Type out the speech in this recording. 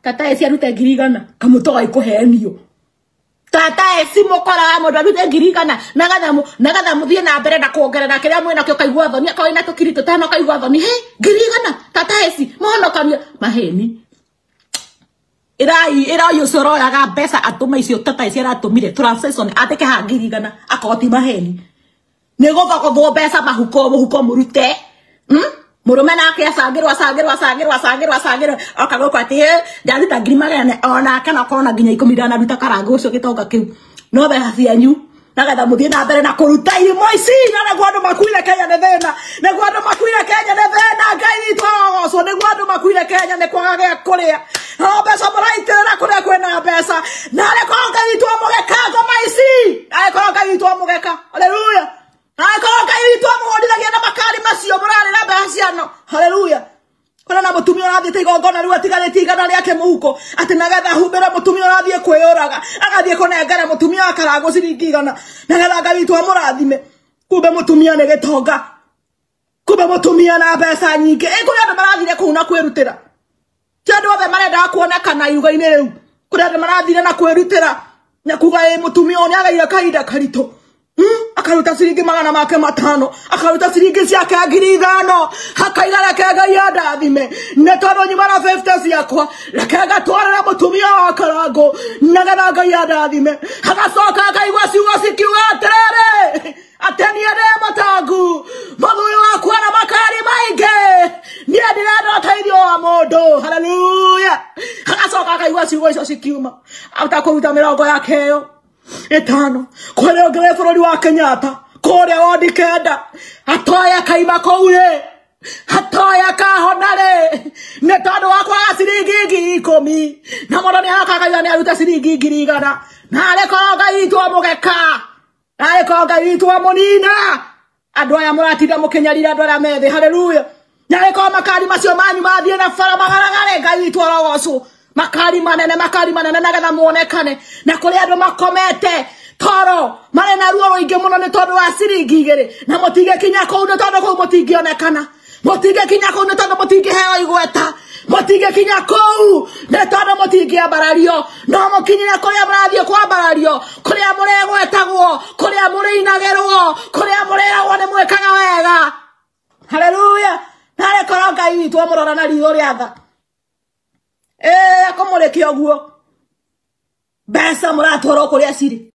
Tata eci arute 100,000 kamutoa ikuhenio. Tata eci mukora wa mundu arute 100,000 nagatha muthie na mbere na kuongerera kiria mwina kio kaigua thoni akorwo ina tukiri tutano kaigua thoni he 100,000 tata eci mohonokania maheni. Irai irai ucio uroyaga mbeca atume icio tata eci aratumire transaction ateke ha 100,000 akorwo ti maheni. Ni guthogothwo mbeca mahuko muhuko murute. Murume nake acangirwo acangirwo acangirwo acangirwo acangirwo oka guku ati ndaruta 400,000 onake no korwo na nginya 10 ndanaruta karango ucio gitonga kiu no mbeca cianyu nagetha muthie na mbere na kuruta irimo ici na niguo andu makuire Kenya ni thina niguo andu makuire Kenya ni thina Ngai witũ arogocwo niguo andu makuire Kenya ni kwaga gĩa kũrĩa no mbeca mũraitĩrĩra kũrĩa kwĩna mbeca narĩ korwo Ngai witũ amũgeka ngoma ici narĩ korwo Ngai witũ amũgeka haleluya narĩ korwo Ngai witũ amũhũrithagia na makari macio mũrarĩra mbeca ciano haleluya. Kuna na mutumia urathiĩte igongona rĩu atigarĩtie 100 rĩake mũhuko atĩ nagetha ahumbĩre mutumia ũrathiĩ kwĩyũraga agathiĩ kũnengera mutumia wa karangũ ciringi 100 nagetha Ngai witũ amũrathime. Kumbe mutumia nĩ gĩtonga, kumbe mutumia na mbeca nyingĩ. Ĩ kũrĩ andũ marathire kũu na kwĩrutĩra, ti andũ othe marendaga kuonekana iruga-inĩ rĩu. Kũrĩ andũ marathire na kwĩrutĩra na kuga ĩ mutumia ũyũ nĩageire kahinda karitũ. Akaruta ciringi 500 akaruta ciringi ciake 5,000 akaiga reke Ngai andathime nĩ tondũ nyuma na 50 ciakwa reke ngatwarĩre mũtumia wa karangũ nagetha Ngai andathime. Agacoka akaigua ciugo cikiuga atĩrĩrĩ atĩ niĩ ndĩ mũtongu mũthuri wakwa na makari maingĩ niĩ ndirenda ũteithio wa mũndũ haleluya. Agacoka akaigua ciugo icio cikiuma ahota kũruta 50 yake ĩyo 5 kũrĩa ũngĩ bũrũri wa Kenyatta kũrĩa wondi 9 atoya kaima kũu rĩ atoya kahona rĩ nĩ tondũ wa kwaga ciringi 10,000 na mũndũ nĩaroka akauga nĩaruta ciringi 100,000 narĩ korwo Ngai witũ amũgeka narĩ korwo Ngai witũ amũnina. Andũ aya mũratinda mũkĩnyarira andũ arĩa methĩ haleluya. Narĩ korwo makari macio manyu mathiĩ na bara magaragare Ngai witũ arogocwo. Makari manene nagetha muonekane na kũrĩ andũ makomete toro marĩ na ruo rũingĩ mũno nĩ tondũ wa ciringi 2 na mũtingĩkinya kũu nĩ tondũ kũu mũtingĩonekana mũtingĩkinya kũu nĩ tondũ mũtingĩheo igweta mũtingĩkinya kũu nĩ tondũ mũtingĩambarario no mũkinyire kũrĩa mũrathiĩ kwambarario kũrĩa mũregwetagwo kũrĩa mũrĩinagĩrwo kũrĩa mũrĩragwo nĩ mwĩkaga wega haleluya. Narĩ korwo Ngai witũ amũrora na ritho rĩa tha akamũrĩkia ũguo mbeca mũratwarwo kũrĩa cirĩ.